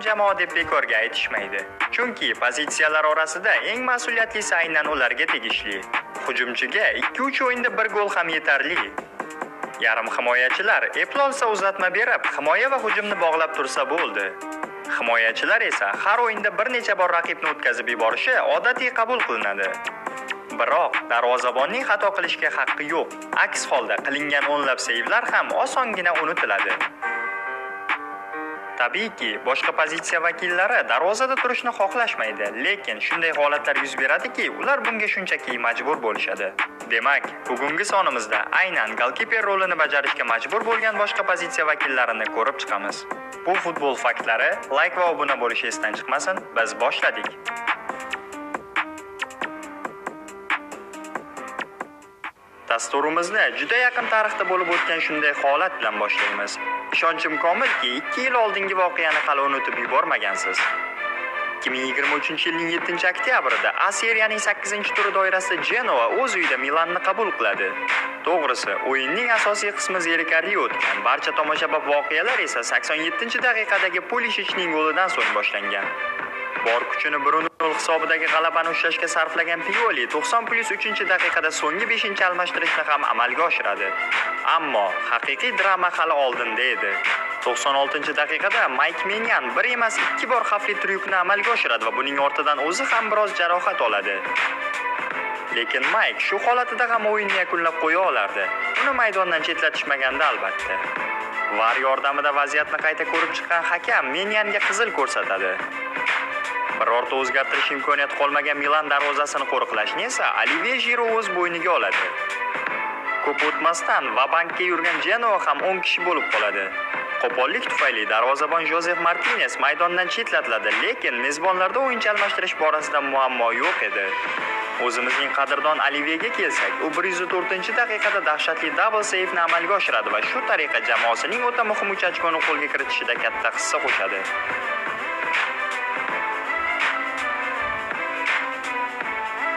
Jamoa deb bekorga aytishmaydi. Chunki pozitsiyalar orasida eng mas'uliyatlisi aynan ularga tegishli. Hujumchiga 2-3 o'yinda bir gol ham yetarli. Yarim himoyachilar eplolsa uzatma berib, himoya va hujumni bog'lab tursa bo'ldi. Himoyachilar esa har o'yinda bir necha bor raqibni o'tkazib yuborishi odatiy qabul qilinadi. Biroq darvozabonning xato qilishga haqqi yo'q. Aks holda qilingan o'nlab seyvlar ham osongina unutiladi. Tabiiyki, boshqa pozitsiya vakillari darvozada turishni xohlashmaydi, lekin shunday holatlar yuz beradiki, ular bunga shunchaki majbur bo'lishadi. Demak, bugungi sonimizda aynan golkiper rolini bajarishga majbur bo'lgan boshqa pozitsiya vakillarini ko'rib chiqamiz. Bu futbol faktlari, like va obuna bo'lish esdan chiqmasin. Biz boshladik. Dasturimizni juda yaqin tarixda bo'lib o'tgan shunday holat bilan boshlaymiz. Ishonchim komilki, 2 yil oldingi voqeani hali unutib yubormagansiz. 2023-yilning 7-oktyabrida A seriyaning 8-turi doirasida Genoa o'z uyida Milanni qabul qiladi. To'g'risi, o'yinning asosiy qismi zerikarli o'tgan. Barcha tomoshabop voqealar esa 87-daqiqadagi Pulishicning golidan so'ng boshlangan. Bor kuchini 1-0 hisobidagi g'alabani ushlashga sarflagan Pioli 90+3-daqiqada so'nggi 5-almashtirishni ham amalga oshiradi. Ammo haqiqiy drama hali oldinda edi. 96-daqiqada Mayk Menyan bir emas 2 bor xavfli tryukni amalga oshiradi va buning ortidan o'zi ham biroz jarohat oladi. Lekin Mayk shu holatida ham o'yinni yakunlab qo'ya olardi. Uni maydondan chetlatishmaganda albatta. VAR yordamida vaziyatni qayta ko'rib chiqqan hakam Menyanga qizil ko'rsatadi. Birorta o'zgartirish imkoniyati qolmagan Milan darvozasini qo'riqlashni esa Olivier Giroud o'z bo'yniga oladi. Ko'p o'tmasdan va-bankka yurgan Genoa ham 10 kishi bo'lib qoladi. Qo'pollik tufayli darvozabon Josef Martinez maydondan chetlatiladi, lekin mezbonlarda o'yinchi almashtirish borasida muammo yo'q edi. O'zimizning qadrdon Olivierga kelsak, u 104-daqiqada dahshatli double save-ni amalga oshiradi va shu tariqa jamoasining o'ta muhim 3 ochkoni qo'lga kiritishida katta hissa qo'shadi.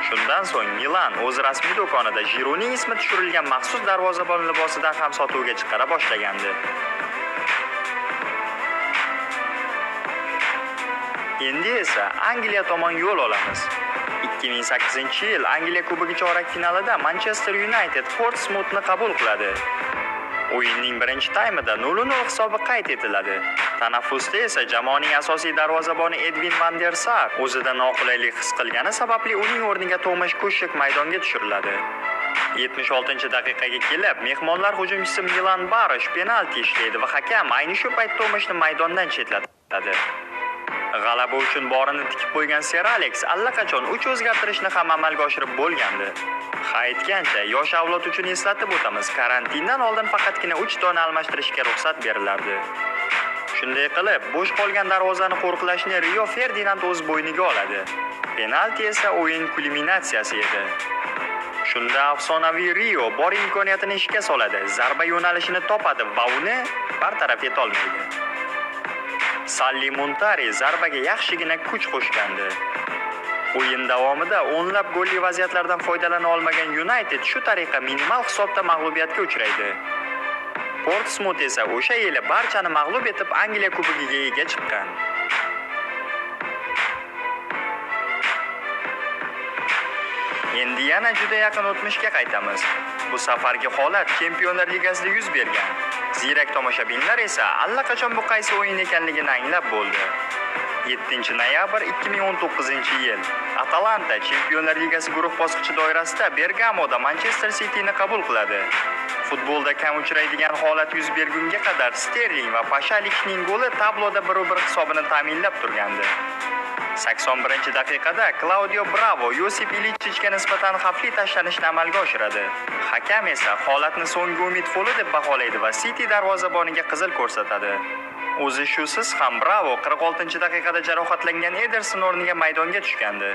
Shundan so'ng Milan o'z rasmiy do'konida Giroudning ismi tushirilgan maxsus darvozabon libosidan ham sotuvga chiqara boshlagandi. Endi esa Angliya tomon yo'l olamiz. 2008-yil Angliya Kubogi chorak finalida Manchester United Portsmouthni qabul qiladi. O'yinning birinchi taymida 0-0 hisobi qayd etiladi. Tanaffusda esa jamoaning asosiy darvozaboni Edwin van der Sar o'zida noqulaylik his qilgani sababli uning o'rniga Tomash Kushek maydonga tushiriladi. 76-daqiqaga kelib, mehmonlar hujumchisi Milan Barosh penalti ishlaydi va hakam ayni shu payt Tomashni maydondan chetlatadi. G'alaba uchun borini tikib qo'ygan Ser Alex allaqachon 3 o'zgartirishni ham amalga oshirib bo'lgandi. Ha, aytgancha, yosh avlod uchun eslatib o'tamiz, karantindan oldin faqatgina 3 dona almashtirishga ruxsat berilardi. Shunday qilib, bo'sh qolgan darvozani qo'riqlashni Rio Ferdinand o'z bo'yniga oladi. Penalti esa o'yin kulminatsiyasi edi. Shunda afsonaviy Rio bor imkoniyatini ishga soladi, zarba yo'nalishini topadi va uni bartaraf eta olmaydi. Salli Muntari zarbaga yaxshigina kuch qo'shgandi. O'yin davomida o'nlab golli vaziyatlardan foydalana olmagan United shu tariqa minimal hisobda mag'lubiyatga uchraydi. Portsmouth esa o'sha yili barchani mag'lub etib Angliya Kubogiga ega chiqqan. Endi yana juda yaqin o'tmishga qaytamiz. Bu safargi holat Chempionlar Ligasida yuz bergan. Ziyrak tomoshabinlar esa allaqachon bu qaysi o'yin ekanligini anglab bo'ldi. 7-noyabr 2019-yil. Atalanta Chempionlar Ligasi guruh bosqichi doirasida Bergamoda Manchester Cityni qabul qiladi. Futbolda kam uchraydigan holat yuz bergunga qadar Sterling va Pashalikning goli tabloda 1-1 hisobini ta'minlab turgandi. 81-daqiqada Claudio Bravo Josip Ilichichga nisbatan xavfli tashlanishni amalga oshiradi. Hakam esa holatni so'nggi umid foli deb baholaydi va City darvozaboniga qizil ko'rsatadi. O'zi shusiz ham Bravo 46-daqiqada jarohatlangan Ederson o'rniga maydonga tushgandi.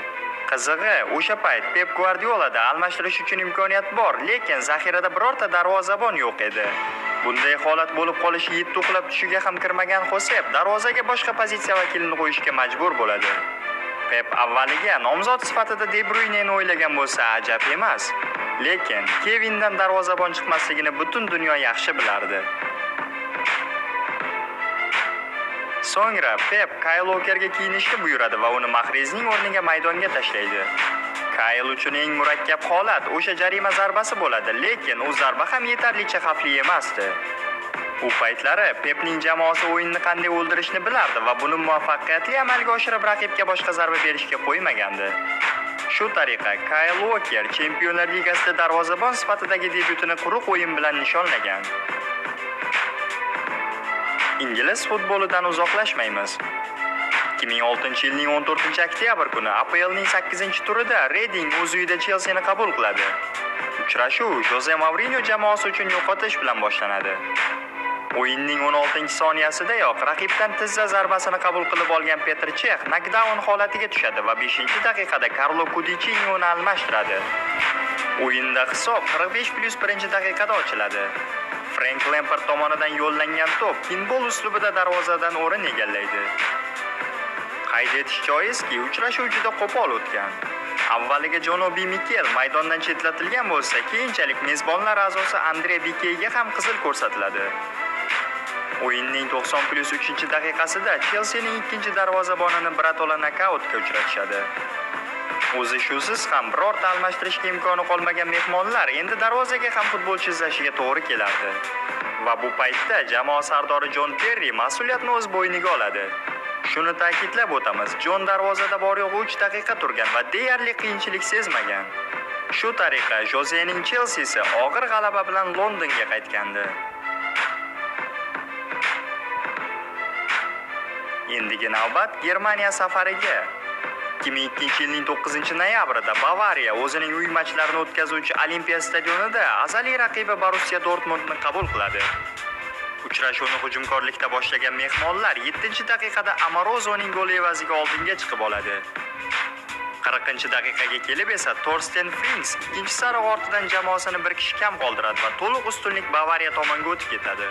Qizig'i, o'sha payt Pep Guardiolada almashtirish uchun imkoniyat bor, lekin zaxirada birorta darvozabon yo'q edi. Bunday holat bo'lib qolishi yetti uxlab tushiga ham kirmagan Xosep darvozaga boshqa pozitsiya vakilini qo'yishga majbur bo'ladi. Pep avvaliga nomzod sifatida De Bruyne'ni o'ylagan bo'lsa ajab emas. Lekin Kevindan darvozabon chiqmasligini butun dunyo yaxshi bilardi. So'ngra Pep Kyle Walkerga kiyinishni buyuradi va uni Mahrezning o'rniga maydonga tashlaydi. Kyle uchun eng murakkab holat o'sha jarima zarbasi bo'ladi, lekin u zarba ham yetarlicha xavfli emasdi. U paytlari Pepning jamoasi o'yinni qanday o'ldirishni bilardi va buni muvaffaqiyatli amalga oshirib raqibga boshqa zarba berishga qo'ymagandi. Shu tariqa Kyle Walker Chempionlar Ligasida darvozabon sifatidagi debyutini quruq o'yin bilan nishonlagan. Ingliz futbolidan uzoqlashmaymiz. 2006-yilning 14-oktyabr kuni APLning 8-turida Reading o'z uyida Chelsea-ni qabul qiladi. Uchrashuv Jose Mourinho jamoasi uchun yo'qotish bilan boshlanadi. O'yinning 16-soniyasidayoq raqibdan tizza zarbasini qabul qilib olgan Petr Cech nokdaun holatiga tushadi va 5-daqiqada Carlo Cudicini uni almashtiradi. O'yinda hisob 45+1-daqiqada ochiladi. Frank Lampard tomonidan yo'llangan to'p pinbol uslubida darvozadan o'rin egallaydi. Qayd etish joizki, uchrashuv juda qo'pol o'tgan. Avvaliga Jon Obi Mikel maydondan chetlatilgan bo'lsa, keyinchalik mezbonlar a'zosi Andre Bikeyga ham qizil ko'rsatiladi. O'yinning 90+3-daqiqasida Chelsining ikkinchi darvozabonini birato'la nokautga uchratishadi. O'zi shusiz ham birorta almashtirishga imkoni qolmagan mehmonlar endi darvozaga ham futbolchi izlashiga to'g'ri kelardi. Va bu paytda jamoa sardori Jon Terri mas'uliyatni o'z bo'yniga oladi. Shuni ta'kidlab o'tamiz, Jon darvozada bor yo'g'i 3 daqiqa turgan va deyarli qiyinchilik sezmagan. Shu tariqa Jozening Chelsea'si og'ir g'alaba bilan Londonga qaytgandi. Endigi navbat Germaniya safariga. 2002-yilning 9-noyabrida Bavariya o'zining uy matchlarini o'tkazuvchi Olimpiya stadionida azaliy raqibi Borussiya Dortmundni qabul qiladi. Uchrashuvni hujumkorlikda boshlagan mehmonlar 7-daqiqada Amorozoning goli evaziga oldinga chiqib oladi. 40-daqiqaga kelib esa Torsten Frings ikkinchi sariq ortidan jamoasini bir kishi kam qoldiradi va to'liq ustunlik Bavariya tomonga o'tib ketadi.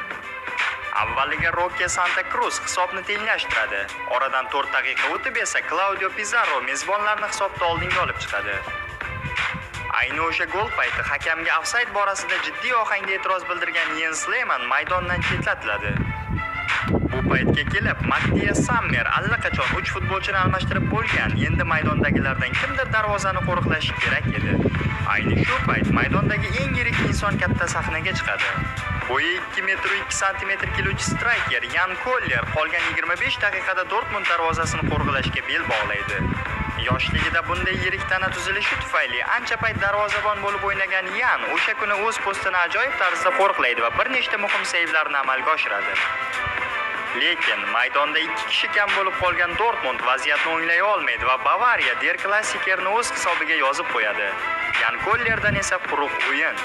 Avvaliga Roque Santa Cruz hisobni tenglashtiradi. Oradan 4 daqiqa o'tib esa Claudio Pizarro mezbonlarni hisobda oldinga olib chiqadi. Ayni o'sha gol payti hakamga ofsayd borasida jiddiy ohangda e'tiroz bildirgan Jens Lehmann maydondan chetlatiladi. Bu paytga kelib Mattias Sammer allaqachon 3 futbolchini almashtirib bo'lgan. Endi maydondagilardan kimdir darvozani qo'riqlashi kerak edi. Ayni shu payt maydondagi eng yirik inson katta sahnaga chiqadi. Bo'yi 2 metr 2 santimetr keluvchi striker Yan Koller qolgan 25 daqiqada Dortmund darvozasini qo'riqlashga bel bog'laydi. Yoshligida bunday yirik tana tuzilishi tufayli ancha payt darvozabon bo'lib o'ynagan Yan o'sha kuni o'z postini ajoyib tarzda qo'riqlaydi va bir nechta muhim seyvlarni amalga oshiradi. Lekin maydonda 2 kishi kam bo'lib qolgan Dortmund vaziyatni o'nglay olmaydi va Bavariya Der Klassikerni o'z hisobiga yozib qo'yadi. Yan Kollerdan esa quruq o'yin.